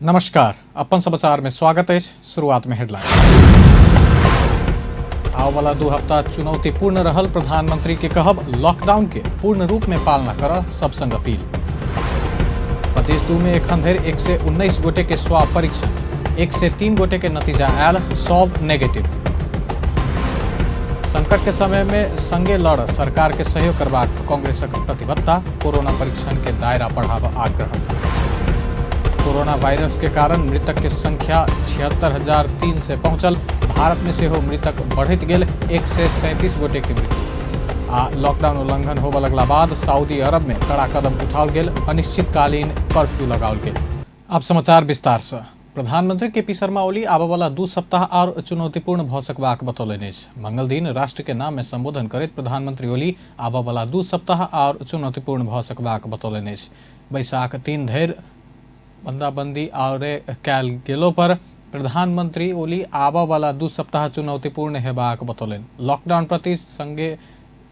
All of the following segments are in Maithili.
नमस्कार, अपन समाचार में स्वागत है। शुरुआत में हेडलाइन। आव वाला 2 हफ्ता चुनौतीपूर्ण रहल प्रधानमंत्री के कहब, लॉकडाउन के पूर्ण रूप में पालना कर सब संग अपील। प्रदेश 2 में एखन धरि 119 गोटे के स्वाब परीक्षण, 103 गोटे के नतीजा आयल, सब नेगेटिव। संकट के समय में संगे लड़ सरकार के सहयोग करबाक कांग्रेसक प्रतिबद्धता, कोरोना परीक्षण के दायरा बढ़ाब आग्रह। कोरोना वायरस के कारण मृतक के संख्या 76,003 से पहुंचल, भारत में सेहो मृतक बढ़ैत गेल, 137 गोटे के मृत्यु। आ लॉकडाउन उल्लंघन होबय लगला बाद सऊदी अरब में कड़ा कदम उठाओल गेल, अनिश्चितकालीन कर्फ्यू लगाओल गेल। अब समाचार विस्तार से। प्रधानमंत्री के पी शर्मा ओली आबय वाला 2 सप्ताह और चुनौतीपूर्ण भ सकबाक बतौलनि अछि। मंगल दिन राष्ट्र के नाम में संबोधन करैत प्रधानमंत्री ओली आबय वाला 2 सप्ताह और चुनौतीपूर्ण भ सकबाक बतौलनि अछि। बैसाख 3 धरि बंदाबंदी और कैल गेलो पर प्रधानमंत्री ओली आबय वाला 2 सप्ताह चुनौतीपूर्ण हेबाक बतौलनि। लॉकडाउन प्रति संगे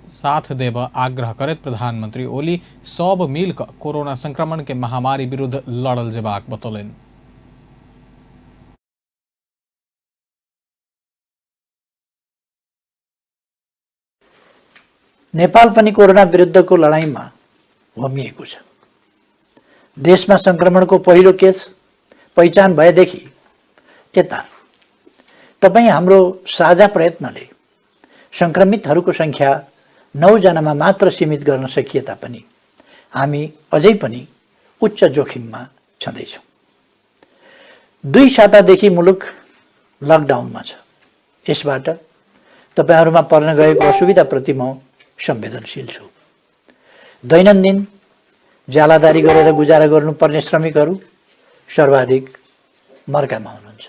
साथ देब आग्रह करैत प्रधानमंत्री ओली सब मिल क कोरोना संक्रमण के महामारी विरुद्ध लड़ल जेबाक बतौलनि। नेपाल पनि कोरोना विरुद्धको लडाईँमा होमिएको छ। देशमा संक्रमणको पहिलो केस पहिचान भएदेखि यता तपाई हाम्रो साझा प्रयत्नले संक्रमितहरूको संख्या 9 जनामा मात्र सीमित गर्न सकिए तापनि हामी अझै पनि उच्च जोखिममा छँदैछौँ। 2 सातादेखि मुलुक लकडाउनमा छ। यसबाट तपाईहरूमा पर्न गएको असुविधाप्रति म संवेदनशील छु। दैनन्दिन ज्यालादारी गरेर गुजारा गर्नुपर्ने श्रमिकहरू सर्वाधिक मर्कामा हुनुहुन्छ।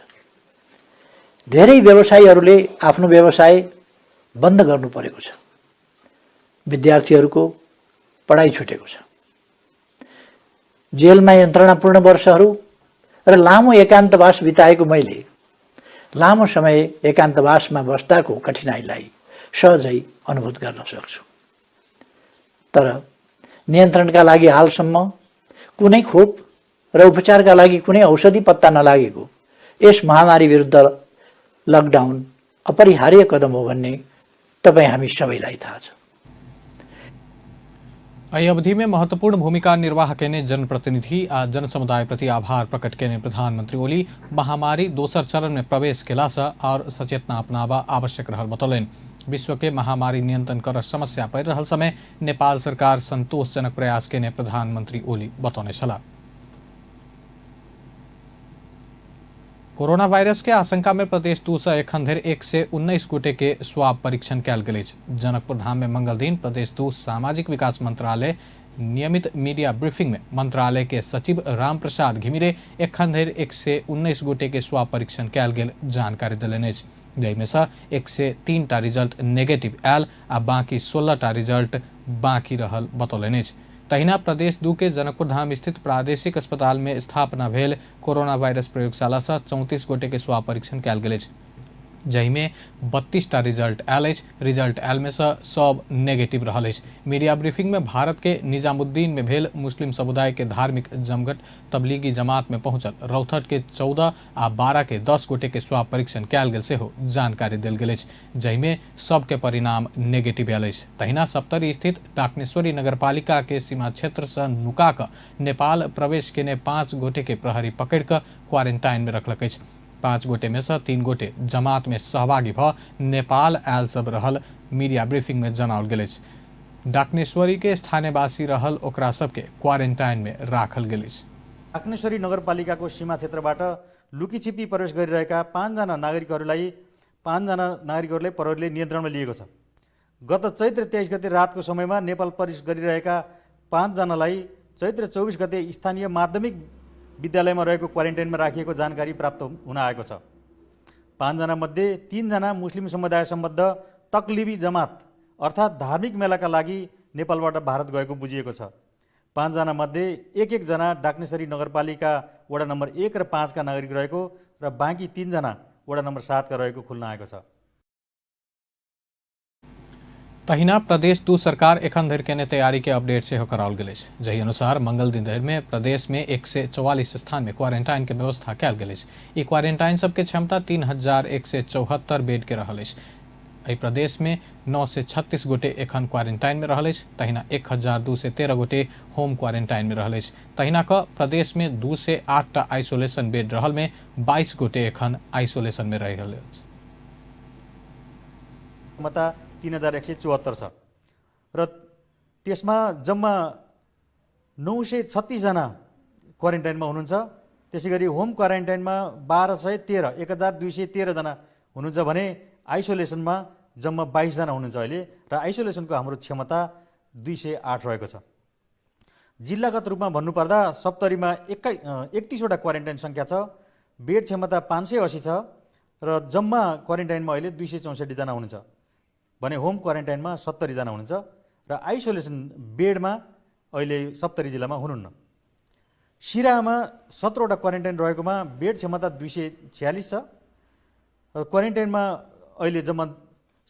धेरै व्यवसायीहरूले आफ्नो व्यवसाय बन्द गर्नु परेको छ। विद्यार्थीहरूको पढाइ छुटेको छ। जेलमा यन्त्रणापूर्ण वर्षहरू र लामो एकान्तवास बिताएको मैले लामो समय एकान्तवासमा बस्दाको कठिनाईलाई सहजै अनुभूत गर्न सक्छु। तर नियन्त्रणका लागि हालसम्म कुनै खोप र उपचारका लागि कुनै औषधि पत्ता नलागेको यस महामारी विरुद्ध लकडाउन अपरिहार्य कदम हो भन्ने तपाई हामी सबैलाई थाहा छ। एहि अवधि में महत्वपूर्ण भूमिका निर्वाह केने जनप्रतिनिधि आ जनसमुदाय प्रति आभार प्रकट केने प्रधानमंत्री ओली महामारी दोसर चरण में प्रवेश केला से और सचेतना अपनाबा आवश्यक रहल बतौलनि। विश्व के महामारी नियंत्रण कर समस्या पड़ि रहल समय नेपाल सरकार संतोषजनक प्रयास केने प्रधानमंत्री ओली बतौने छलाह। कोरोना वायरस के आशंका में प्रदेश 2 से एखन धरि 119 गोटे के स्वाब परीक्षण कयल गेल अछि। जनकपुर धाम में मंगल दिन प्रदेश 2 सामाजिक विकास मंत्रालय नियमित मीडिया ब्रीफिंग में मंत्रालय के सचिव राम प्रसाद घिमिरे एखन धरि 119 गोटे के स्वाब परीक्षण कयल गेल जानकारी देलनि अछि। जाहिमे सँ 103 टा रिजल्ट नेगेटिव आयल आ बाकी 16 टा रिजल्ट बाकी रहल बतौलनि अछि। तहिना प्रदेश 2 के जनकपुर धाम स्थित प्रादेशिक अस्पताल में स्थापना भेल कोरोना वायरस प्रयोगशाला सँ 34 गोटे के स्वाब परीक्षण कयल गेल अछि, जाहिमे 32 टा रिजल्ट आयल अछि। रिजल्ट आयल में सँ सब नेगेटिव रहल अछि। मीडिया ब्रीफिंग में भारत के निजामुद्दीन में भेल मुस्लिम समुदाय के धार्मिक जमघट तबलीगी जमात में पहुंचल रौथट के 14 आ 12 के 10 गोटे के स्वाब परीक्षण कयल गेल सेहो जानकारी देल गेल अछि, जाहिमे सबके परिणाम नेगेटिव आयल अछि। तहिना सप्तरी स्थित डाकनेश्वरी नगरपालिका के सीमा क्षेत्र सँ नुका कऽ नेपाल प्रवेश केने 5 गोटे के प्रहरी पकड़ि कऽ क्वारेंटाइन में रखलक अछि। 5 गोटे में सँ 3 गोटे जमात में सहभागी भ नेपाल आयल सब रहल मीडिया ब्रीफिंग में जनाओल गेल अछि। डाकनेश्वरी के स्थानीयवासी रहल ओकरा सबके क्वारेंटाइन में राखल गेल अछि। डाकनेश्वरी नगरपालिकाको सीमा क्षेत्रबाट लुकीछिपी प्रवेश गरिरहेका 5जना नागरिकहरूलाई प्रहरीले नियन्त्रणमा लिएको छ। गत चैत्र 23 गते रातको समयमा नेपाल प्रवेश गरिरहेका 5जनालाई चैत्र 24 गते स्थानीय माध्यमिक विद्यालयमा रहेको क्वारेन्टाइनमा राखिएको जानकारी प्राप्त हुन आएको छ। 5जना मध्ये 3जना मुस्लिम समुदाय सम्बद्ध तकलिबी जमात अर्थात् धार्मिक मेलाका लागि नेपालबाट भारत गएको बुझिएको छ। 5जना मध्ये एक एकजना डाकनेश्वरी नगरपालिका वडा नम्बर 1 र 5 का नागरिक रहेको र बाँकी 3जना वडा नम्बर 7 का रहेको खुल्न आएको छ। तहिना प्रदेश 2 सरकार एखन धरि केने तैयारी के अपडेट सेहो कराओल गेल अछि। जाहि अनुसार मंगल दिन धरि में प्रदेश में 144 स्थान में क्वारेंटाइन के व्यवस्था कयल गेल अछि। ई क्वारेंटाइन सबके क्षमता 3174 बेड के रहल अछि। एहि प्रदेश में 936 गोटे एखन क्वारेंटाइन में रहल अछि। तहिना 1213 गोटे होम क्वारेंटाइन में रहल अछि। तहिना क प्रदेश में 208 टा आइसोलेशन बेड रहल में 22 गोटे एखन आइसोलेशन में रहि रहल अछि। क्षमता 3174 छ र त्यसमा जम्मा 936 जना क्वारेन्टाइनमा हुनुहुन्छ। त्यसै गरी होम क्वारेन्टाइनमा 1213 1213 जना हुनुहुन्छ भने आइसोलेसनमा जम्मा 22 जना हुनुहुन्छ अहिले र आइसोलेसनको हाम्रो क्षमता 208 रहेको छ। जिल्लागत रूपमा भन्नुपर्दा सप्तरीमा 31वटा क्वारेन्टाइन सङ्ख्या छ, बेड क्षमता 580 छ र जम्मा क्वारेन्टाइनमा अहिले 264 जना हुनुहुन्छ भने होम क्वारेन्टाइनमा 70 जना हुनुहुन्छ र आइसोलेसन बेडमा अहिले सप्तरी जिल्लामा हुनुहुन्न। सिराहामा 17वटा क्वारेन्टाइन रहेकोमा बेड क्षमता 246 छ र क्वारेन्टाइनमा अहिले जम्मा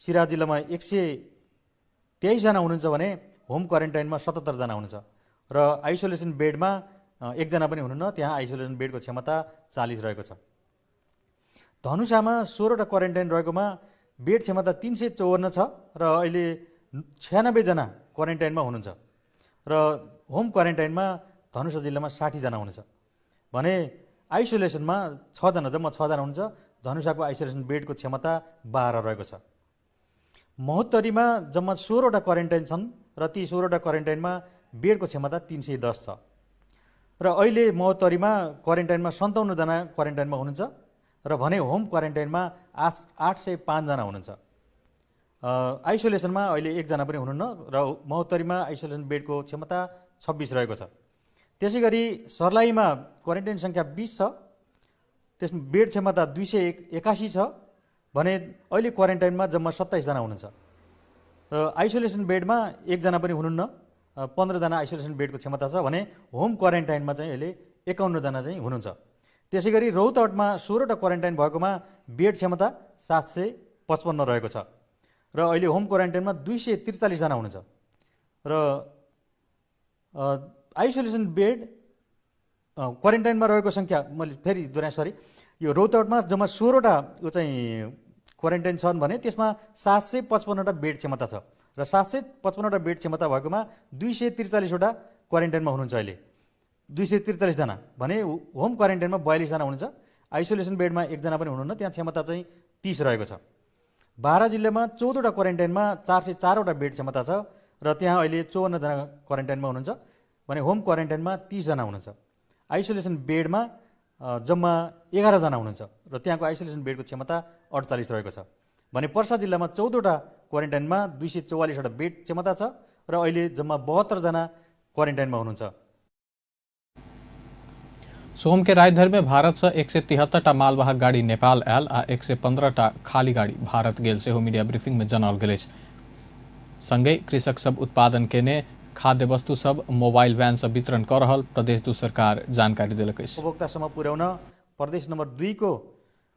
सिराहा जिल्लामा 123 जना हुनुहुन्छ भने होम क्वारेन्टाइनमा 77 जना हुनुहुन्छ र आइसोलेसन बेडमा एकजना पनि हुनुहुन्न, त्यहाँ आइसोलेसन बेडको क्षमता 40 रहेको छ। धनुषामा 16वटा क्वारेन्टाइन रहेकोमा बेड क्षमता 354 छ र अहिले 96 जना क्वारेन्टाइनमा हुनुहुन्छ र होम क्वारेन्टाइनमा धनुषा जिल्लामा 60 जना हुनुहुन्छ भने आइसोलेसनमा 6 जना, जम्मा 6 जना हुनुहुन्छ। धनुषाको आइसोलेसन बेडको क्षमता 12 रहेको छ। महोत्तरीमा जम्मा 16वटा क्वारेन्टाइन छन् र ती 16वटा क्वारेन्टाइनमा बेडको क्षमता 310 छ र अहिले महोत्तरीमा क्वारेन्टाइनमा 57 जना क्वारेन्टाइनमा हुनुहुन्छ र भने होम क्वारेन्टाइनमा 805 जना हुनुहुन्छ। आइसोलेसनमा अहिले एकजना पनि हुनुहुन्न र महोत्तरीमा आइसोलेसन बेडको क्षमता 26 रहेको छ। त्यसै गरी सर्लाहीमा क्वारेन्टाइन सङ्ख्या 20 छ, त्यसमा बेड क्षमता 281 छ भने अहिले क्वारेन्टाइनमा जम्मा 27 जना हुनुहुन्छ र आइसोलेसन बेडमा एकजना पनि हुनुहुन्न, 15 जना आइसोलेसन बेडको क्षमता छ भने होम क्वारेन्टाइनमा चाहिँ अहिले 51 जना चाहिँ हुनुहुन्छ। त्यसै गरी रौतहटमा 16वटा क्वारेन्टाइन भएकोमा बेड क्षमता 755 रहेको छ र अहिले होम क्वारेन्टाइनमा 243 जना हुनुहुन्छ र आइसोलेसन बेड क्वारेन्टाइनमा रहेको सङ्ख्या मैले फेरि दोहोऱ्याएँ, सरी, यो रौतहटमा जम्मा 16वटा यो चाहिँ क्वारेन्टाइन छन् भने त्यसमा 755वटा बेड क्षमता छ र 755वटा बेड क्षमता भएकोमा 243वटा क्वारेन्टाइनमा हुनुहुन्छ अहिले 243 जना भने होम क्वारेन्टाइनमा 42 जना हुनुहुन्छ। आइसोलेसन बेडमा एकजना पनि हुनुहुन्न, त्यहाँ क्षमता चाहिँ 30 रहेको छ। बारा जिल्लामा 14वटा क्वारेन्टाइनमा 404वटा बेड क्षमता छ र त्यहाँ अहिले 54 जना क्वारेन्टाइनमा हुनुहुन्छ भने होम क्वारेन्टाइनमा 30 जना हुनुहुन्छ। आइसोलेसन बेडमा जम्मा 11 जना हुनुहुन्छ र त्यहाँको आइसोलेसन बेडको क्षमता 48 रहेको छ भने पर्सा जिल्लामा 14वटा क्वारेन्टाइनमा 244वटा बेड क्षमता छ र अहिले जम्मा 72 जना क्वारेन्टाइनमा हुनुहुन्छ। सोम के रात भर में भारत से 173 टा मालवाहक गाड़ी नेपाल आयल आ 115 टा खाली गाड़ी भारत गेल सेहो मीडिया ब्रीफिंग में जनाओल गेल अछि। संगहि कृषक सब उत्पादन केने खाद्य वस्तु सब मोबाइल वैन सब वितरण क रहल प्रदेश 2 सरकार जानकारी देलक अछि। उपभोक्तासम्म पुर्याउन प्रदेश नम्बर 2 को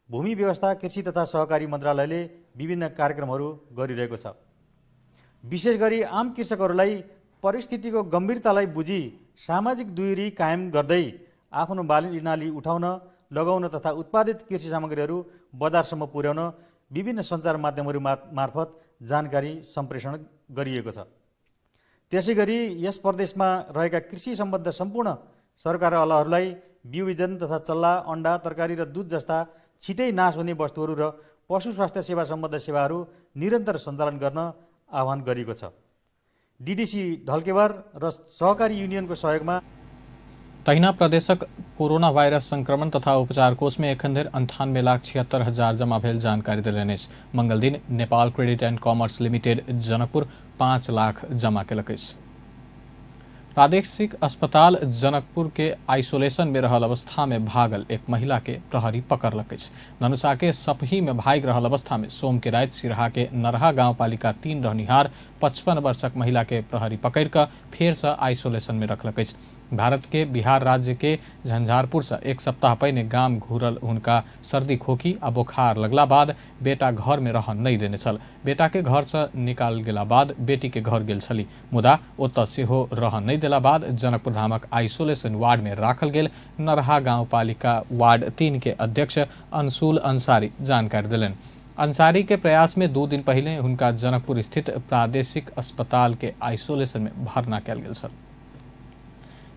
भूमि व्यवस्था कृषि तथा सहकारी मन्त्रालयले विभिन्न कार्यक्रमहरू गरिरहेको छ। विशेष गरी आम कृषकहरूलाई परिस्थितिको गम्भीरतालाई बुझी सामाजिक दूरी कायम गर्दै आफ्नो बाली नाली उठाउन, लगाउन तथा उत्पादित कृषि सामग्रीहरू बजारसम्म पुर्याउन विभिन्न सञ्चार माध्यमहरू मार्फत जानकारी सम्प्रेषण गरिएको छ। त्यसैगरी यस प्रदेशमा रहेका कृषि सम्बद्ध सम्पूर्ण सरकारवालाहरूलाई बिउ बिजन तथा चल्ला, अन्डा, तरकारी र दुध जस्ता छिटै नाश हुने वस्तुहरू र पशु स्वास्थ्य सेवा सम्बद्ध सेवाहरू निरन्तर सञ्चालन गर्न आह्वान गरिएको छ। डिडिसी ढल्केबार र सहकारी युनियनको सहयोगमा तहिना प्रदेशक कोरोना वायरस संक्रमण तथा उपचार कोष में एखन धरि 98,76,000 जमा भेल जानकारी देलनि अछि। मंगल दिन Nepal credit and commerce limited Janakpur 5 lakh जमा केलक अछि। प्रादेशिक अस्पताल जनकपुर के आइसोलेशन में रहल अवस्था में भागल एक महिला के प्रहरी पकड़लक अछि। धनुषा के सपही में भागि रहल अवस्था में सोम के राति सिरहा के नरहा गांवपालिका 3 रहनिहार 55 वर्षक महिला के प्रहरी पकड़ि कऽ फेर से आइसोलेशन में रखलक अछि। भारत के बिहार राज्य के झंझारपुर से एक सप्ताह पहिने गाम घुरल हुनका सर्दी खोखी आ बोखार लगला बाद बेटा घर में रह नहीं देने छल। बेटा के घर से निकाल गेला बाद बेटी के घर गेल छली, मुदा ओतऽ सेहो रह नहीं देला बाद जनकपुर धामक आइसोलेशन वार्ड में राखल गेल नरहा गाउँपालिका वार्ड 3 के अध्यक्ष अंशुल अंसारी जानकारी देलनि। अंसारी के प्रयास में 2 दिन पहले हुनका जनकपुर स्थित प्रादेशिक अस्पताल के आइसोलेशन में भर्ना कयल गेल छल।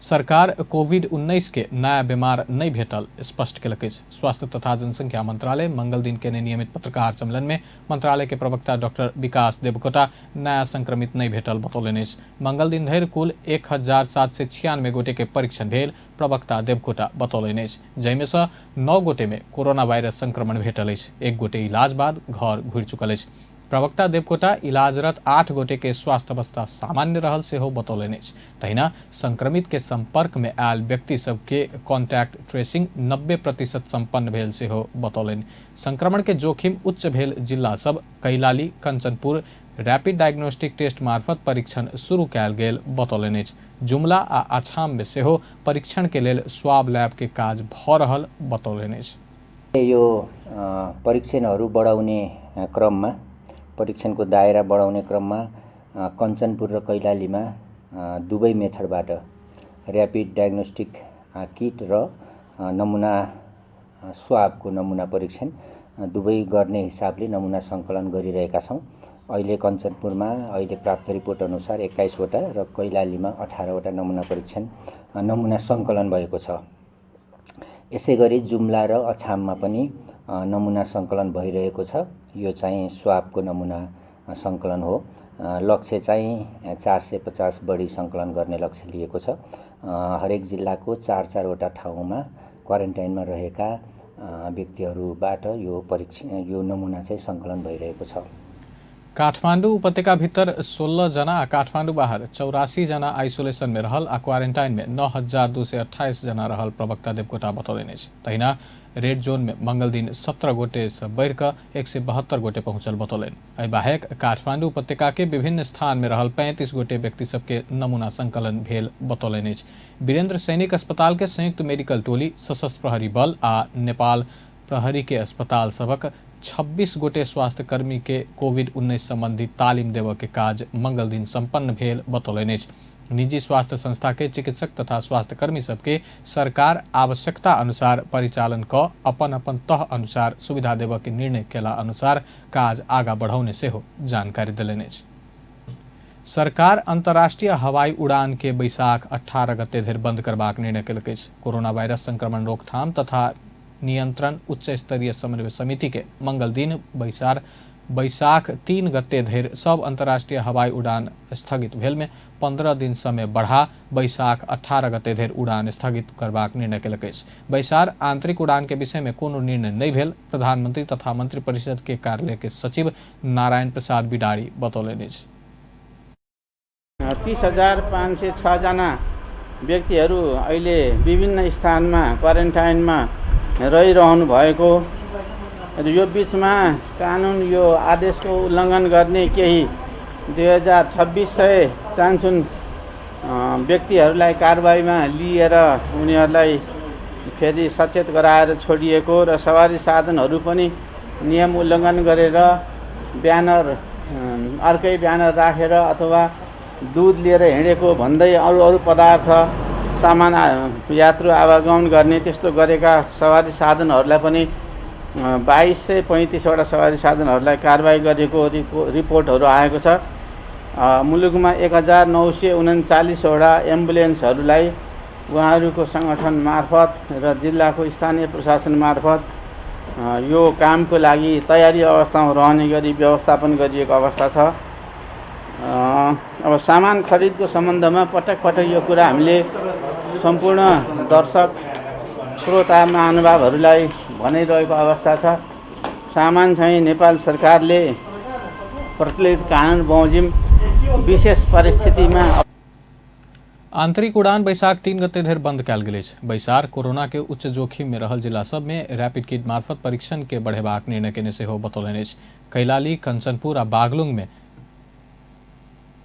सरकार कोविड-19 के नया बीमार नहीं भेटल स्पष्ट केलक अछि। स्वास्थ्य तथा जनसंख्या मंत्रालय मंगल दिन केने नियमित पत्रकार सम्मेलन में मंत्रालय के प्रवक्ता डॉक्टर विकास देवकोटा नया संक्रमित नहीं भेटल बतौलनि अछि। मंगल दिन धरि कुल 1796 गोटे के परीक्षण भेल प्रवक्ता देवकोटा बतौलनि अछि, जाहिमे सँ 9 गोटे में कोरोना वायरस संक्रमण भेटल अछि। 1 गोटे इलाज बाद घर घुरि चुकल अछि। प्रवक्ता देवकोटा इलाजरत 8 गोटे के स्वास्थ्य अवस्था सामान्य रहल सेहो बतौलनि अछि। तहिना संक्रमित के संपर्क में आयल व्यक्ति सबके कॉन्टैक्ट ट्रेसिंग 90% संपन्न भेल सेहो बतौलनि। संक्रमण के जोखिम उच्च भेल जिला सब Kailali, Kanchanpur rapid diagnostic test मार्फत परीक्षण शुरू कयल गेल बतौलनि अछि। जुमला आ अछाम में सेहो परीक्षण के लेल स्वाब लैब के काज भऽ रहल बतौलनि अछि। यो परीक्षणहरू बढाउने क्रममा, परीक्षणको दायरा बढाउने क्रममा कञ्चनपुर र कैलालीमा दुवै मेथडबाट ऱ्यापिड डायग्नोस्टिक किट र नमुना स्वाबको नमुना परीक्षण दुवै गर्ने हिसाबले नमुना सङ्कलन गरिरहेका छौँ। अहिले कञ्चनपुरमा अहिले प्राप्त रिपोर्ट अनुसार 21 वटा र कैलालीमा 18 वटा नमुना परीक्षण नमुना सङ्कलन भएको छ। यसै गरी जुम्ला र अछाममा पनि नमुना सङ्कलन भइरहेको छ। यो चाहिँ स्वाबको नमुना सङ्कलन हो। लक्ष्य चाहिँ 450 बढी सङ्कलन गर्ने लक्ष्य लिएको छ। हरेक जिल्लाको 4-4 वटा ठाउँमा क्वारेन्टाइनमा रहेका व्यक्तिहरूबाट यो परीक्षण यो नमुना चाहिँ सङ्कलन भइरहेको छ। काठमाडौँ उपत्यका भित्र 16 जना आ काठमाडौँ बाहर 84 जना आइसोलेशन में रहल आ क्वारेंटाइन में 9228 जना रहल प्रवक्ता देवकोटा बतौलनि अछि। तहिना रेड जोन में मंगल दिन 17 गोटे से बढ़ि कऽ 172 गोटे पहुंचल बतौलनि। एहि बाहेक काठमाडौँ उपत्यका के विभिन्न स्थान में रहल 35 गोटे व्यक्ति सबके नमूना संकलन भेल बतौलनि अछि। वीरेंद्र सैनिक अस्पताल के संयुक्त मेडिकल टोली, सशस्त्र प्रहरी बल आ नेपाल प्रहरी के अस्पताल सबक 26 गोटे स्वास्थ्यकर्मी के कोविड-19 संबंधी तालीम देबऽ के काज मंगल दिन संपन्न भेल बतौलनि अछि। निजी स्वास्थ्य संस्था के चिकित्सक तथा स्वास्थ्यकर्मी सबके सरकार आवश्यकता अनुसार परिचालन कऽ अपन अपन तह अनुसार सुविधा देबऽ के निर्णय केला अनुसार काज आगा बढ़ौने सेहो जानकारी देलनि अछि। सरकार अंतर्राष्ट्रीय हवाई उड़ान के बैसाख 18 गते धरि बंद करबाक निर्णय केलक अछि। कोरोना वायरस संक्रमण रोकथाम तथा नियंत्रण उच्च स्तरीय समन्वय समिति के मंगल दिन बैसाख 3 गते धरि सब अंतर्राष्ट्रीय हवाई उड़ान स्थगित भेल में 15 दिन समय बढ़ा बैसाख 18 गते धरि उड़ान स्थगित करबाक निर्णय केलक अछि। बैसार आंतरिक उड़ान के विषय में कोनो निर्णय नहीं भेल प्रधानमंत्री तथा मंत्रिपरिषद के कार्यालय के सचिव नारायण प्रसाद बिडारी बतौलनि अछि। 30,506 जना व्यक्तिहरू अहिले विभिन्न स्थानमा क्वारेन्टाइनमा रहिरहनु भएको र यो बिचमा कानुन यो आदेशको उल्लङ्घन गर्ने केही 2600 चान्चुन व्यक्तिहरूलाई कारबाहीमा लिएर उनीहरूलाई फेरि सचेत गराएर छोडिएको र सवारी साधनहरू पनि नियम उल्लङ्घन गरेर ब्यानर अर्कै ब्यानर राखेर अथवा दुध लिएर हिँडेको भन्दै अरू अरू पदार्थ सामान यात्रु आवागमन गर्ने त्यस्तो गरेका सवारी साधनहरूलाई पनि 2235 वटा सवारी साधनहरूलाई कारबाही गरेको रिपोर्टहरू आएको छ। मुलुकमा 1939 वटा एम्बुलेन्सहरूलाई उहाँहरूको सङ्गठन मार्फत र जिल्लाको स्थानीय प्रशासन मार्फत यो कामको लागि तयारी अवस्थामा रहने गरी व्यवस्थापन गरिएको अवस्था छ। अब सामान खरिदको सम्बन्धमा पटक पटक यो कुरा हामीले सम्पूर्ण दर्शक श्रोता महानुभावहरूलाई भनिरहेको अवस्था छ। सामान चाहिँ नेपाल सरकारले प्रचलित कानुन बमोजिम विशेष परिस्थितिमा आंतरिक उड़ान बैसाख 3 गते धरि बंद कयल गेल अछि। बैसार कोरोना के उच्च जोखिम में रहल जिला सब में रैपिड किट मार्फत परीक्षण के बढ़ेबाक निर्णय केने सेहो बतौलनि अछि। कैलाली, कंचनपुर आ बागलुंग में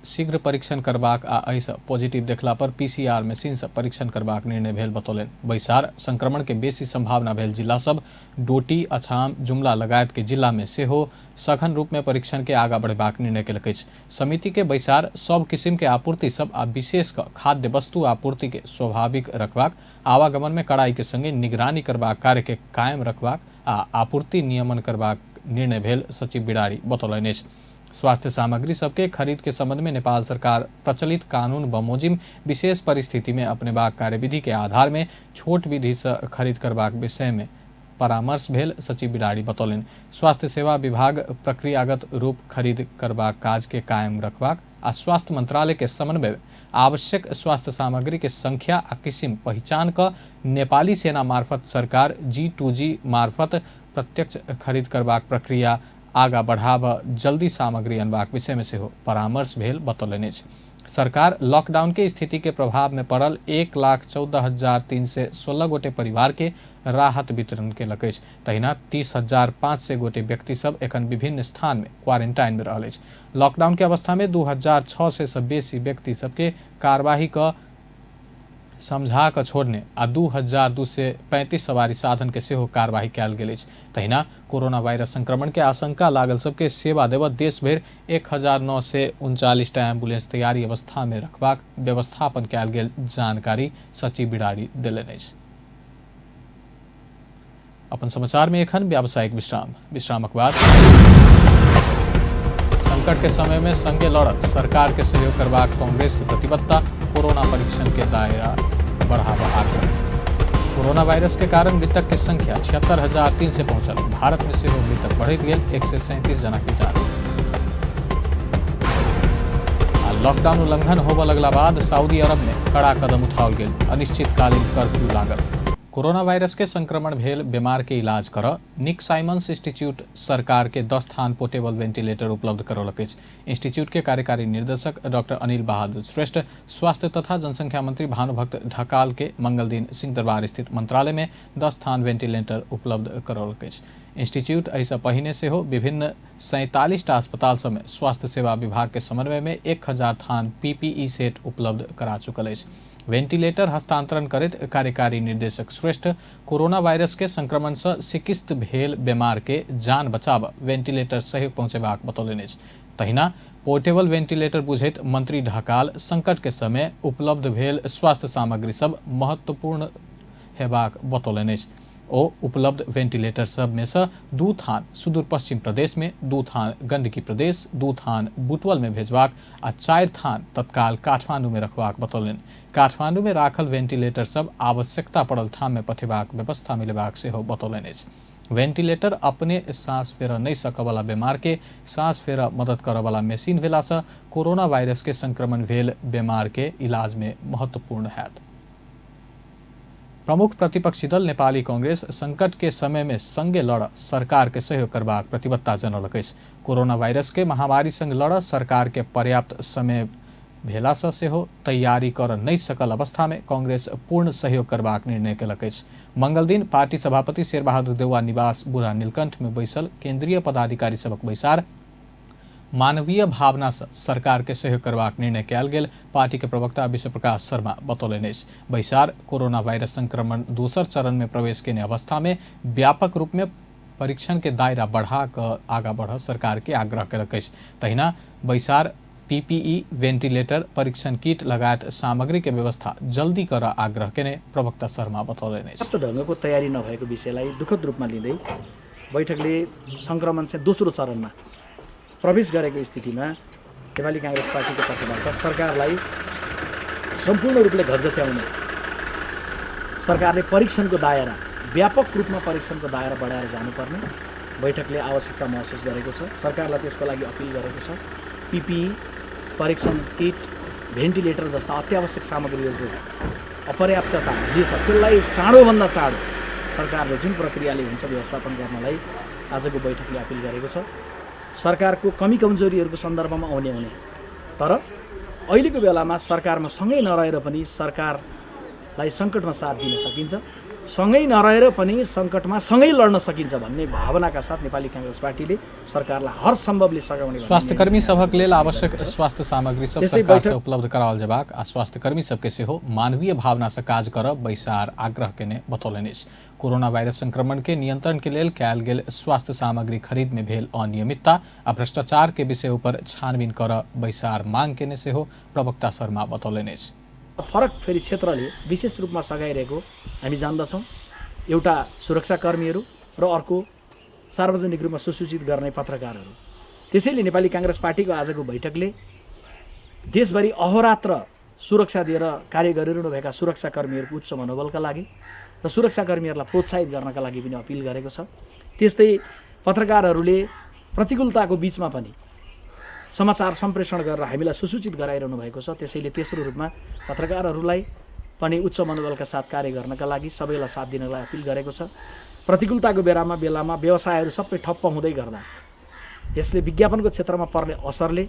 शीघ्र परीक्षण करबाक आ एहिसँ पॉजिटिव देखला पर पीसीआर मशीन से परीक्षण करबाक निर्णय भेल बतौलनि। बैसार संक्रमण के बेसी संभावना भेल जिला सब डोटी, अछाम, जुमला लगायत के जिला में सेहो सघन रूप में परीक्षण के आगा बढ़ेबाक निर्णय केलक अछि। समिति के बैसार सब किसिम के आपूर्ति सब आ विशेष क खाद्य वस्तु आपूर्ति के स्वाभाविक रखबाक, आवागमन में कड़ाई के संगे निगरानी करबाक कार्य के कायम रखबाक आ आपूर्ति नियमन करबाक निर्णय भेल सचिव बिराड़ी बतौलनि अछि। स्वास्थ्य सामग्री सबके खरीद के संबंध में नेपाल सरकार प्रचलित कानून बमोजिम विशेष परिस्थिति में अपनेबाक कार्यविधि के आधार में छोट विधि से खरीद करबाक विषय में परामर्श भेल सचिव बिराड़ी बतौलनि। स्वास्थ्य सेवा विभाग प्रक्रियागत रूप खरीद करबाक काज के कायम रखबाक आ स्वास्थ्य मंत्रालय के समन्वय आवश्यक स्वास्थ्य सामग्री के संख्या आ किसिम पहिचान क नेपाली सेना मार्फत सरकार G2G मार्फत प्रत्यक्ष खरीद करबाक प्रक्रिया आगा बढ़ाब जल्दी सामग्री अनबाक विषय में सेहो परामर्श भेल बतौलनि अछि। सरकार लॉकडाउन के स्थिति के प्रभाव में पड़ल 1,14,316 गोटे परिवार के राहत वितरण केलक अछि। तहिना 30,500 गोटे व्यक्ति सब एखन विभिन्न स्थान में क्वारेंटाइन में रहल अछि। लॉकडाउन के अवस्था में 2,600 से बेसी व्यक्ति सबके कार्यवाही क समझा कऽ छोड़ने आ 2,235 सवारी साधन के सेहो कार्यवाही कयल गेल अछि। तहिना कोरोना वायरस संक्रमण के आशंका लागल सबके सेवा देबऽ देश भरि 1,939 टा एम्बुलेंस तैयारी अवस्था में रखबाक व्यवस्थापन कयल गेल जानकारी सचिव बिराड़ी देलनि अछि। अपन समाचार में एखन व्यावसायिक विश्राम। विश्रामक बाद संकट के समय में संगे लड़त सरकार के सहयोग करबाक कांग्रेस के प्रतिबद्धता, कोरोना परीक्षण के दायरा बढ़ावा आग्रह। कोरोना वायरस के कारण मृतक के संख्या 76,300 पहुंचल। भारत में सेहो मृतक बढ़ैत गेल, 137 जना के जान। आ लॉकडाउन उल्लंघन होबय लगला बाद सऊदी अरब में कड़ा कदम उठाओल गेल, अनिश्चितकालीन कर्फ्यू लागल। कोरोना वायरस के संक्रमण भेल बीमार के इलाज कर निक साइमन्स इंस्टीट्यूट सरकार के 10 थान पोर्टेबल वेंटिलेटर उपलब्ध करौलक अछि। इंस्टीट्यूट के कार्यकारी निर्देशक डॉक्टर अनिल बहादुर श्रेष्ठ स्वास्थ्य तथा जनसंख्या मंत्री भानुभक्त ढकाल के मंगल दिन सिंहदरबार स्थित मंत्रालय में 10 थान वेंटिलेटर उपलब्ध करौलक अछि। इंस्टीट्यूट एहिसँ पहिने सेहो विभिन्न 47 टा अस्पताल सबमे स्वास्थ्य सेवा विभाग के समन्वय में 1000 थान पीपीई सेट उपलब्ध करा चुकल अछि। वेंटिलेटर हस्तांतरण करैत कार्यकारी निर्देशक श्रेष्ठ कोरोना वायरस के संक्रमण से सिकिस्त भेल बीमार के जान बचाब वेंटिलेटर सहयोग पहुंचेबाक बतौलनि अछि। तहिना पोर्टेबल वेंटिलेटर बुझैत मंत्री ढकाल संकट के समय उपलब्ध भेल स्वास्थ्य सामग्री सब महत्वपूर्ण हेबाक बतौलनि अछि। ओ उपलब्ध वेंटिलेटर सब में से 2 थान सुदूर पश्चिम प्रदेश में, 2 थान गंडकी प्रदेश, 2 थान बुटवल में भेजबाक आ 4 थान तत्काल काठमांडू में रखबाक बतौलनि। काठमांडू में राखल वेंटिलेटर सब आवश्यकता पड़ल ठाम में पठेबाक व्यवस्था मिलेबाक सेहो बतौलनि अछि। वेंटिलेटर अपने सांस फेरऽ नहि सकऽवला बीमार के सांस फेरऽ मदद करऽवला मशीन भेलासँ कोरोना वायरस के संक्रमण भेल बीमार के इलाज में महत्वपूर्ण हैत। प्रमुख प्रतिपक्षी दल नेपाली कांग्रेस संकट के समय में संगे लड़ सरकार के सहयोग करबाक प्रतिबद्धता जनौलक अछि। कोरोना वायरस के महामारी संग लड़ सरकार के पर्याप्त समय भेलासँ सेहो तैयारी कर नहि सकल अवस्था में कांग्रेस पूर्ण सहयोग करबाक निर्णय केलक अछि। मंगलदिन पार्टी सभापति शेरबहादुर देउवा निवास बूढ़ा नीलकंठ में बैसल केंद्रीय पदाधिकारी सबक बैसार मानवीय भावना से सरकार के सहयोग करबाक निर्णय कयल गेल पार्टी के प्रवक्ता विश्वप्रकाश शर्मा बतौलनि अछि। बैसार कोरोना वायरस संक्रमण दोसर चरण में प्रवेश केने अवस्था में व्यापक रूप में परीक्षण के दायरा बढ़ा कऽ आगा बढ़ सरकार के आग्रह केलक अछि। तहिना बैसार पीपीई, वेंटिलेटर, परीक्षण किट लगायत सामग्री के व्यवस्था जल्दी कर आग्रह केने प्रवक्ता शर्मा बतौलनि अछि। पर्याप्त ढङ्गको तयारी नभएको विषयलाई दुःखद रूपमा लिँदै बैठकले सङ्क्रमण चाहिँ दोस्रो चरणमा प्रवेश गरेको स्थितिमा नेपाली काङ्ग्रेस पार्टीको तर्फबाट सरकारलाई सम्पूर्ण रूपले घचघच्याउने, सरकारले परीक्षणको दायरा व्यापक रूपमा परीक्षणको दायरा बढाएर जानुपर्ने बैठकले आवश्यकता महसुस गरेको छ। सरकारलाई त्यसको लागि अपिल गरेको छ। पिपिई, परीक्षण किट, भेन्टिलेटर जस्ता अत्यावश्यक सामग्रीहरूको अपर्याप्तता जे छ त्यसलाई चाँडोभन्दा चाँडो सरकारले जुन प्रक्रियाले हुन्छ व्यवस्थापन गर्नलाई आजको बैठकले अपिल गरेको छ। सरकारको कमी कमजोरीहरूको सन्दर्भमा आउने हुने, तर अहिलेको बेलामा सरकारमा सँगै नरहेर पनि सरकारलाई सङ्कटमा साथ दिन सकिन्छ। सँगै नरहेर पनि सङ्कटमा सँगै लड्न सकिन्छ भन्ने भावनाका साथ नेपाली काङ्ग्रेस पार्टीले सरकारलाई हर सम्भवले सघाउने स्वास्थ्यकर्मी सभक लेल आवश्यक स्वास्थ्य सामग्री सब सरकार से उपलब्ध कराओल जेबाक आ स्वास्थ्यकर्मी सबके सेहो मानवीय भावना से काज करब बैसार आग्रह केने बतौलनि अछि। कोरोना वायरस संक्रमण के नियंत्रण के लेल कयल गेल स्वास्थ्य सामग्री खरीद में भेल अनियमितता आ भ्रष्टाचार के विषय ऊपर छानबीन कर बैसार मांग केने सेहो प्रवक्ता शर्मा बतौलनि अछि। फरक फेरि क्षेत्रले विशेष रूपमा सघाइरहेको हामी जान्दछौँ। एउटा सुरक्षाकर्मीहरू र अर्को सार्वजनिक रूपमा सुसूचित गर्ने पत्रकारहरू। त्यसैले नेपाली काङ्ग्रेस पार्टीको आजको बैठकले देशभरि अहोरात्र सुरक्षा दिएर कार्य गरिरहनुभएका सुरक्षाकर्मीहरूको उच्च मनोबलका लागि र सुरक्षाकर्मीहरूलाई प्रोत्साहित गर्नका लागि पनि अपिल गरेको छ। त्यस्तै पत्रकारहरूले प्रतिकूलताको बिचमा पनि समाचार सम्प्रेषण गरेर हामीलाई सुसूचित गराइरहनु भएको छ। त्यसैले तेस्रो रूपमा पत्रकारहरूलाई पनि उच्च मनोबलका साथ कार्य गर्नका लागि सबैलाई साथ दिनलाई अपिल गरेको छ। प्रतिकूलताको बेलामा व्यवसायहरू सबै ठप्प हुँदै गर्दा यसले विज्ञापनको क्षेत्रमा पर्ने असरले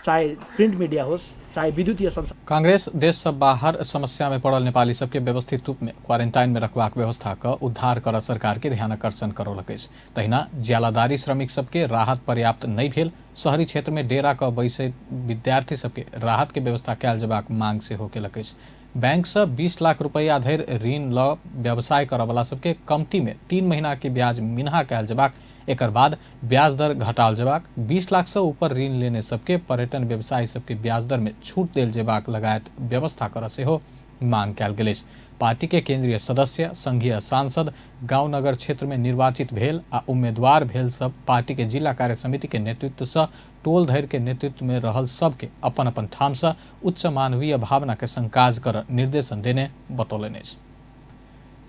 चाहे प्रिन्ट मिडिया होस् चाहे विद्युतीय संसार। कांग्रेस देश से बाहर समस्या में पड़ल नेपाली सबके व्यवस्थित रूप में क्वारेंटाइन में रखबाक व्यवस्था का उद्धार कर सरकार के ध्यानाकर्षण करौलक अछि। तहिना ज्यालादारी श्रमिक सबके राहत पर्याप्त नहीं भेल शहरी क्षेत्र में डेरा क बैसे विद्यार्थी सबके राहत के व्यवस्था कयल जेबाक मांग सेहो केलक अछि। बैंक से 20 लाख रुपया धरि ऋण ल व्यवसाय करऽवला सबके कमती में 3 महीना के ब्याज मिन्हा कयल जेबाक, एकर बाद ब्याज दर घटाल जेबाक, 20 लाख से ऊपर ऋण लेने सबके पर्यटन व्यवसायी सबके ब्याज दर में छूट देल जेबाक लगायत व्यवस्था कर सेहो मांग कयल गेल अछि। पार्टी के केंद्रीय सदस्य, संघीय सांसद, गांव नगर क्षेत्र में निर्वाचित भेल आ उम्मीदवार भेल सब पार्टी के जिला कार्य समिति के नेतृत्व से टोल धरि के नेतृत्व में रहल सबके अपन अपन ठाम से उच्च मानवीय भावना के संग काज कर निर्देशन देने बतौलनि अछि।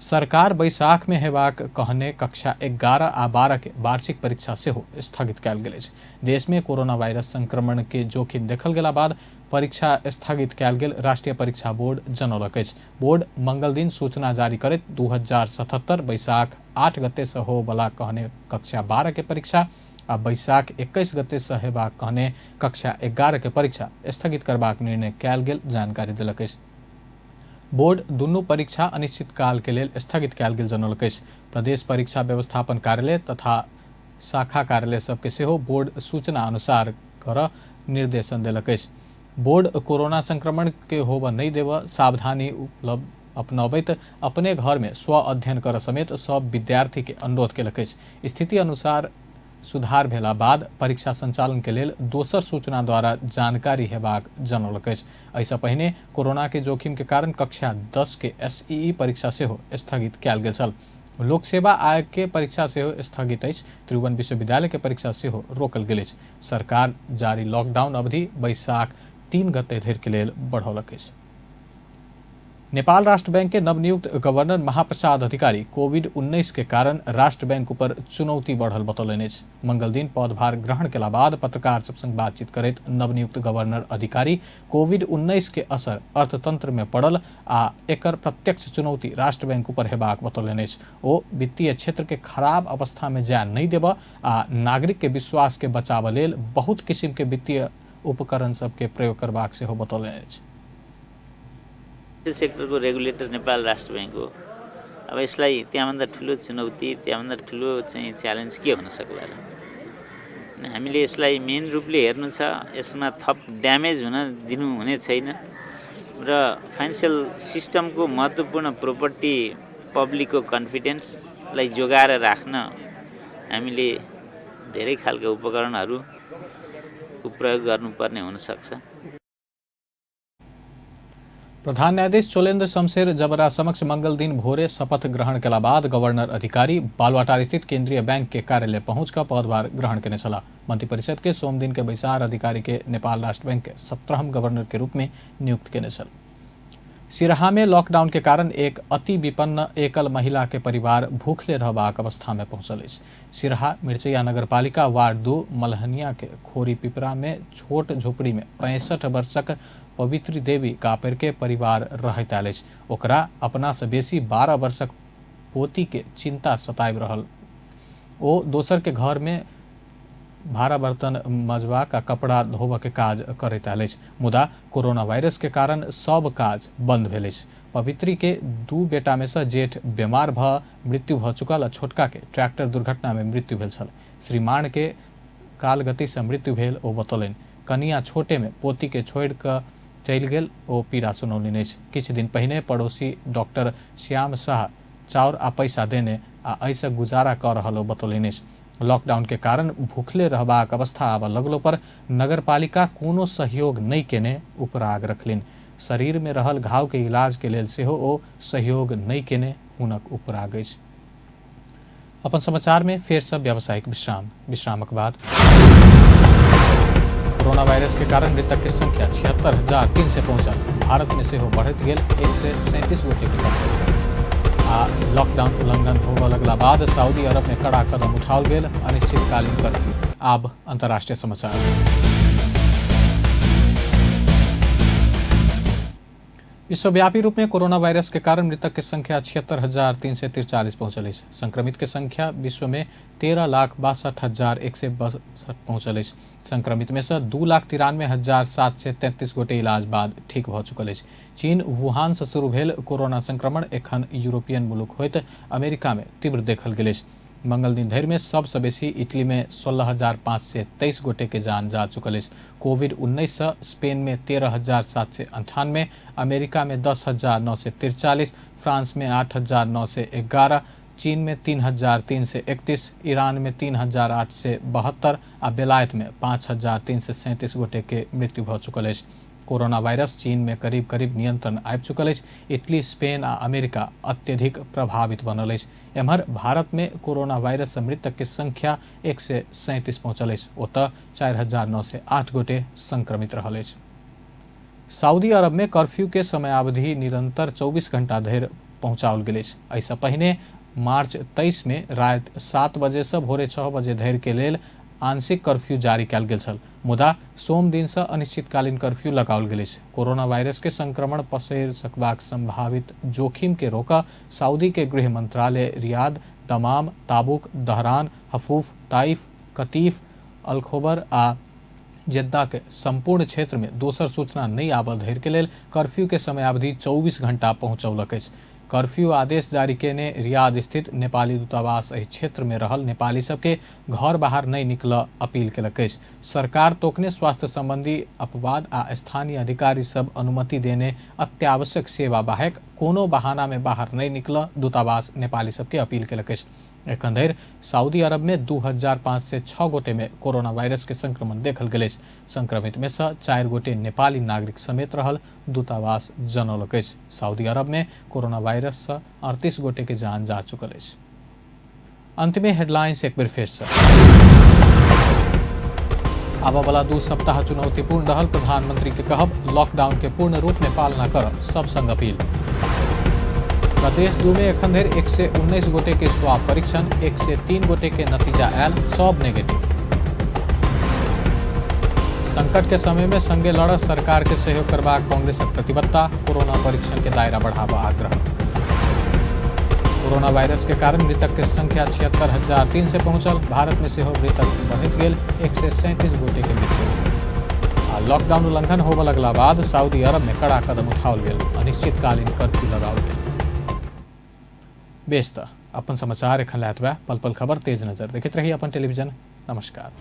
सरकार बैसाख में हेबाक कहने कक्षा 11 आ 12 के वार्षिक परीक्षा सेहो स्थगित कयल गेल अछि। देश में कोरोना वायरस संक्रमण के जोखिम देखल गेला बाद परीक्षा स्थगित कयल गेल राष्ट्रीय परीक्षा बोर्ड जनौलक अछि। बोर्ड मंगल दिन सूचना जारी करैत 2077 बैसाख 8 गते से होबला कहने कक्षा 12 के परीक्षा आ बैसाख 21 गते से हेबाक कहने कक्षा 11 के परीक्षा स्थगित करबाक निर्णय कयल गेल जानकारी देलक अछि। बोर्ड दुनू परीक्षा अनिश्चित काल के लेल स्थगित कयल गेल जनौलक अछि। प्रदेश परीक्षा व्यवस्थापन कार्यालय तथा शाखा कार्यालय सबके सेहो बोर्ड सूचना अनुसार कर निर्देशन देलक अछि। बोर्ड कोरोना संक्रमण के होबऽ नहीं देव सावधानी उपलब्ध अपनबैत अपने घर में स्व अध्ययन कर समेत सब विद्यार्थी के अनुरोध केलक अछि। स्थिति अनुसार सुधार भेला बाद परीक्षा संचालन के लेल दोसर सूचना द्वारा जानकारी हेबाक जनौलक अछि। एहिसँ पहिने कोरोना के जोखिम के कारण कक्षा 10 के एसईई परीक्षा सेहो स्थगित कयल गेल छल। लोक सेवा आयोग के परीक्षा सेहो स्थगित अछि। त्रिभुवन विश्वविद्यालय के परीक्षा सेहो रोकल गेल अछि। सरकार जारी लॉकडाउन अवधि बैसाख 3 गते धरि के लेल बढ़ौलक अछि। नेपाल राष्ट्र बैंक के नवनियुक्त गवर्नर महाप्रसाद अधिकारी कोविड-19 के कारण राष्ट्र बैंक ऊपर चुनौती बढ़ल बतौलनि अछि। मंगल दिन पदभार ग्रहण केला बाद पत्रकार सब संग बातचीत करैत नवनियुक्त गवर्नर अधिकारी कोविड-19 के असर अर्थतंत्र में पड़ल आ एकर प्रत्यक्ष चुनौती राष्ट्र बैंक ऊपर हेबाक बतौलनि अछि। ओ वित्तीय क्षेत्र के खराब अवस्था में जाय नहीं देबऽ आ नागरिक के विश्वास के बचाबऽ लेल बहुत किसिम के वित्तीय उपकरण सबके प्रयोग करबाक सेहो बतौलनि अछि। सेक्टरको रेगुलेटर नेपाल राष्ट्र बैंक हो। अब यसलाई त्यहाँभन्दा ठुलो चुनौती, त्यहाँभन्दा ठुलो चाहिँ च्यालेन्ज के हुन सक्ला र? हामीले यसलाई मेन रूपले हेर्नु छ। यसमा थप ड्यामेज हुन दिनु हुने छैन र फाइनेन्सियल सिस्टमको महत्त्वपूर्ण प्रोपर्टी पब्लिकको कन्फिडेन्सलाई जोगाएर राख्न हामीले धेरै खालका उपकरणहरूको प्रयोग गर्नुपर्ने हुनसक्छ। प्रधान न्यायाधीश चोलेन्द्र शमशेर जबरा समक्ष मंगल दिन भोरे शपथ ग्रहण केला बाद गवर्नर अधिकारी बालुवाटार स्थित केंद्रीय बैंक के कार्यालय पहुंच कर पदभार ग्रहण केने छलाह। मंत्रिपरिषद के सोम दिन के बैसार अधिकारी के नेपाल राष्ट्र बैंक के 17वां गवर्नर के रूप में नियुक्त केने छल। सिरहा में लॉकडाउन के कारण एक अति विपन्न एकल महिला के परिवार भूखले रहबाक अवस्था में पहुंचल अछि। सिरहा मिर्चैया नगरपालिका वार्ड 2 मलहनिया के खोरी पिपरा में छोट झोपड़ी में 65 वर्षक पवित्री देवी कापेर के परिवार रहैत आयल अछि। ओकरा अपना से बेसी 12 वर्षक पोती के चिंता सताबि रहल। ओ दोसर के घर में भाड़ा बर्तन मजबाक आ कपड़ा धोबऽ के काज करैत आयल अछि, मुदा कोरोना वायरस के कारण सब काज बंद भेल अछि। पवित्री के 2 बेटा में से जेठ बीमार भ मृत्यु भ चुकल आ छोटका के ट्रैक्टर दुर्घटना में मृत्यु भेल छल। श्रीमान के कालगति से मृत्यु भेल ओ बतौलनि। कनिया छोटे में पोती के छोड़ि कऽ चलि गेल ओ पीड़ा सुनौलनि अछि। किछु दिन पहिने पड़ोसी डॉक्टर श्याम शाह चाउर आ पैसा देने आ एहिसँ गुजारा कऽ रहल ओ बतौलनि अछि। लॉकडाउन के कारण भूखले रहबाक अवस्था आबऽ लगलो पर नगरपालिका कोनो सहयोग नहि केने उपराग रखलनि। शरीर में रहल घाव के इलाज के लेल सेहो ओ सहयोग नहि केने हुनक उपराग अछि। अपन समाचार में फेर से व्यावसायिक विश्राम। विश्रामक बाद कोरोना वायरस के कारण मृतक के संख्या 76,300 पहुंचल। भारत में सेहो बढ़ैत गेल 137 गोटे के जान। आ लॉकडाउन उल्लंघन होबऽ लगला बाद सऊदी अरब में कड़ा कदम उठाओल गेल अनिश्चितकालीन कर्फ्यू। आब अंतर्राष्ट्रीय समाचार। विश्वव्यापी रूप में कोरोना वायरस के कारण मृतक के संख्या 76,343 पहुंचल अछि। संक्रमित के संख्या विश्व में 13,62,162 पहुंचल अछि। संक्रमित में से 2,93,733 गोटे इलाज बाद ठीक भऽ चुकल अछि। चीन वुहान से शुरू भेल कोरोना संक्रमण एखन यूरोपियन मुल्क होइत अमेरिका में तीव्र देखल गेल अछि। मंगल दिन धरि में सबसँ बेसी इटली में 16,523 गोटे के जान जा चुकल अछि। कोविड-19 से स्पेन में 13,798, अमेरिका में 10,943, फ्रांस में 8,911, चीन में 3,331, ईरान में 3,872 आ बेलायत में 5,337 गोटे के मृत्यु भऽ चुकल अछि। कोरोना वायरस चीन में करीब करीब नियंत्रण आबि चुकल अछि। इटली, स्पेन आ अमेरिका अत्यधिक प्रभावित बनल अछि। एम्हर भारत में कोरोना वायरस से मृतक के संख्या 137 पहुंचल अछि। ओतऽ 4,908 गोटे संक्रमित रहल अछि। सऊदी अरब में कर्फ्यू के समयावधि निरंतर 24 घंटा धरि पहुंचाओल गेल अछि। एहिसँ पहिने मार्च 23 में राति 7 बजे से भोरे 6 बजे धरि के लेल आंशिक कर्फ्यू जारी कयल गेल छल, मुदा सोम दिन से अनिश्चितकालीन कर्फ्यू लगाओल गेल अछि। कोरोना वायरस के संक्रमण पसरि सकबाक संभावित जोखिम के रोकऽ सऊदी के गृह मंत्रालय Riyadh, Dammam, Tabuk, Dhahran, Hofuf, Taif, Qatif, Al Khobar आ जेद्दा के संपूर्ण क्षेत्र में दोसर सूचना नहि आबऽ धरि के लेल कर्फ्यू के समयावधि 24 घंटा पहुंचौलक अछि। कर्फ्यू आदेश जारी केने रियाद स्थित नेपाली दूतावास एहि क्षेत्र में रहल नेपाली सबके घर बाहर नहि निकलऽ अपील केलक अछि। सरकार तोकने स्वास्थ्य संबंधी अपवाद आ स्थानीय अधिकारी सब अनुमति देने अत्यावश्यक सेवा बाहेक कोनो बहाना में बाहर नहि निकलऽ दूतावास नेपाली सबके अपील केलक अछि। एखन धरि सऊदी अरब में 2,506 गोटे में कोरोना वायरस के संक्रमण देखल गेल अछि। संक्रमित में से 4 गोटे नेपाली नागरिक समेत रहल दूतावास जनौलक अछि। सऊदी अरब में कोरोना वायरस से 38 गोटे के जान जा चुकल अछि। अंत में हेडलाइंस एक बेर फेर से। आबऽ वाला 2 सप्ताह चुनौतीपूर्ण रहल प्रधानमंत्री के कहब, लॉकडाउन के पूर्ण रूप में पालना करब सब संग अपील। प्रदेश 2 में एखन धरि 119 गोटे के स्वाब परीक्षण, 103 गोटे के नतीजा आयल, सब नेगेटिव। संकट के समय में संगे लड़ सरकार के सहयोग करबाक कांग्रेसक प्रतिबद्धता, कोरोना परीक्षण के दायरा बढ़ावा आग्रह। कोरोना वायरस के कारण मृतक के संख्या 76,300 पहुंचल। भारत में सेहो मृतक बढ़ैत गेल, 137 गोटे के मृत्यु। आ लॉकडाउन उल्लंघन होबऽ लगला बाद सऊदी अरब में कड़ा कदम उठाओल गेल, अनिश्चितकालीन कर्फ्यू लगाओल गेल। बेस त अपन समाचार एखन लए पल पल खबर तेज नजर देखैत रही अपन टेलीविजन। नमस्कार।